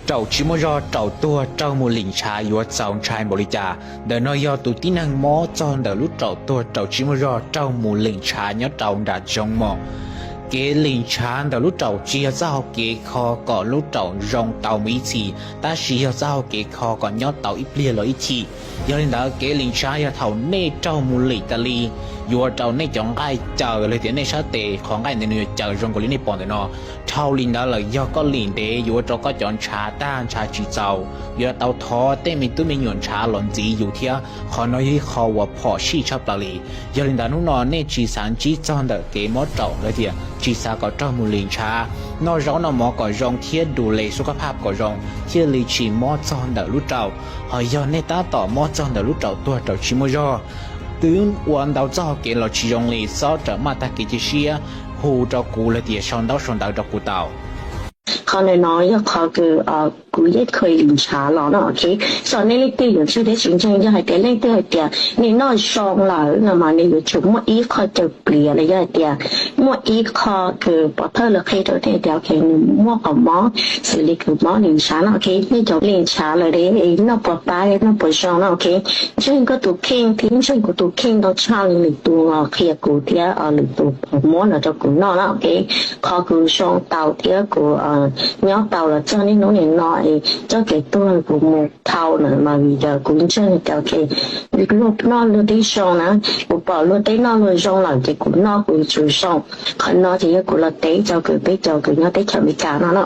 Raum tsis muaj zog, raum tuag raug mus lim ntshav yuav txaus ntshai npaum li cas? Ntawm no yog tus tib neeg mob txog ntawm lub raum tuag raum tsis muaj zog raug mus lim ntshav nyob rau nram zoov mos. Kev lim ntshav ntawm lub raum tsis yog txoj hau kev kho kom lub raum zoo tau mus ib txhis, tab sis yog txoj hau kev kho kom nyob tau ib pliag los ib chim. Yog li ntawd kev lim ntshav yog thaum nej raug mus lim tas li, yuav ua rau nej cov nqaij caws los tias nej sab tes qhov nqaij ntawd nws yuav caws zoo nkaus li nej pom ntawm no. Dhau li ntawd lawm yog koj lim ntev yuav ua rau koj cov ntshav tag ntshav tsis txaus, yuav tau thov tej me tub me nyuam ntshav los ntxiv yus thiab. Qhov no yog ib qho uas phom sij tshaj plaws li. Yog li ntawd hnub no nej tsis xav ntsib txog ntawm kev mob raum los tias tsis xav kom raug mus lim ntshav, noj zaub noj mov kom zoo thiab du le xub kab phaj kom zoo thiaj li tsis mob txog ntawm lub raum. Ho yog nej tab tom mob txog ntawm lub raum tuag raum tsis muaj zog, twb ua ntau txoj hau kev los tsis zoo li, txhob rawm maj tag kev cia siab, hu rau kuv los tias sau ntaub sau ntawv rau kuv tau. Qhov ntawm no yog qhov kws kuv yeej kheev lim ntshav los no, ok. Txawm nej leej twg yuav ntseeg thiab tsis ntseeg, yog hais tias leej twg hais tias nws noj zoo lawm no mas nws yuav tsum muaj ib qho caws pliav los yog hais tias muaj ib qho kws pov thawj lawv qhia rau nej tias ok nws muaj qhov mob xws li kws mob lim ntshav no, ok. Nej cov lim ntshav lawm, noj puas pab noj puas zoo no, ok. Ntseeg koj tus kheej thiab ntseeg kuv tus kheej ntau tshaj li lwm tus los qhia kuv thiab lwm tus muab los rau kuv noj no, ok. Qhov kuv zoo tau thiab kuv nyob tau los txog niaj hnub nim no, txoj kev tuag kuv mus dhau na mas vim yog kuv ntseeg tias ok, luag noj luag twb zoo na, kuv pom luag twb noj luag zoo lawm ces kuv noj kuv yuav tsum zoo. Qhov no ces yog kuv los teb rau kws peb cov kws nyob teb chaws Amelikas no no.